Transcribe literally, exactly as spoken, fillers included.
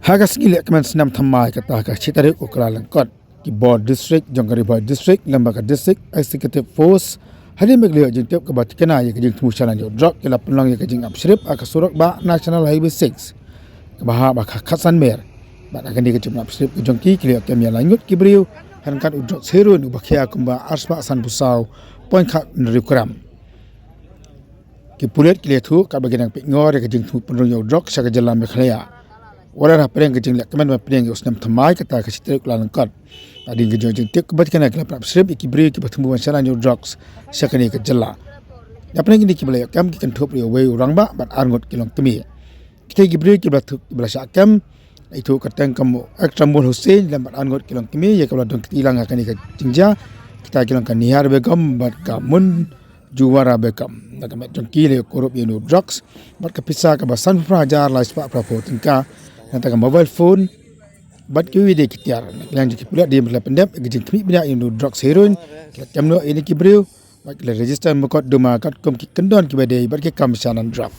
Ha ka sngi leh kmen snem thymmai kata ka shi tarik u Kyllalyngkot, ki bor district jong ka Ri Bhoi District lem bad ka District Executive Force hadien ba ki la ïoh jingtip kaba thikna ïa ka jingthmu shalan ïa u drok ki la pynlong ïa ka jingap shrip ha ka surok bah National Highway six kaba hap ha ka khatsan mer. Bad ha kane ka jingap shrip ka jong ki ki la ïoh kem ïa lai ngut ki briew ha ryngkat u drok heroin uba khia kumba arspah sanphew saw point khat hynriew gram. Ki pulit ki la ïathuh katba ki dang peit ngor ïa ka jingthmu pynrung ïa u drok sha ka jylla Meghalaya. Wat la hapdeng ka jingleh kmen ban pdiang ïa u snem thymmai kata ka shi tarik u Kyllalyngkot, hadien ka jingtip kaba thikna ki la pynap shrip ïa ki briew kiba thmu ban shalan ïa u drok sha kane ka jylla. Hapdeng kine kiba la ïoh kem ki kynthup ïa uwei u rangbah bad ar ngut ki longkmie. Kita ki briew kiba la thuh, kiba la shah kem, la ithuh kyrteng kum u Ekramul Hussain lem bad ar ngut ki longkmie ïa kiba la don kti lang ha kane ka jingjia. Kita ki long ka Nihar Begum bad ka Mun Juwara Begum. Na ka met jong ki la ïoh kurup ïa une u drok bad ka pisa kaba sanphew phra hajar lai spah phraphew tyngka, nangta ka mobile phone bad kiwei de ki tiar. Na ka liang jong ki pulit hadien ba ki la pyndep ïa ka jingkhmih bniah ïa une u drok heroin, ki la kem noh ïa kine ki briew bad ki la register mukotduma katkum ki kyndon kiba dei bad ki kam shalan drok.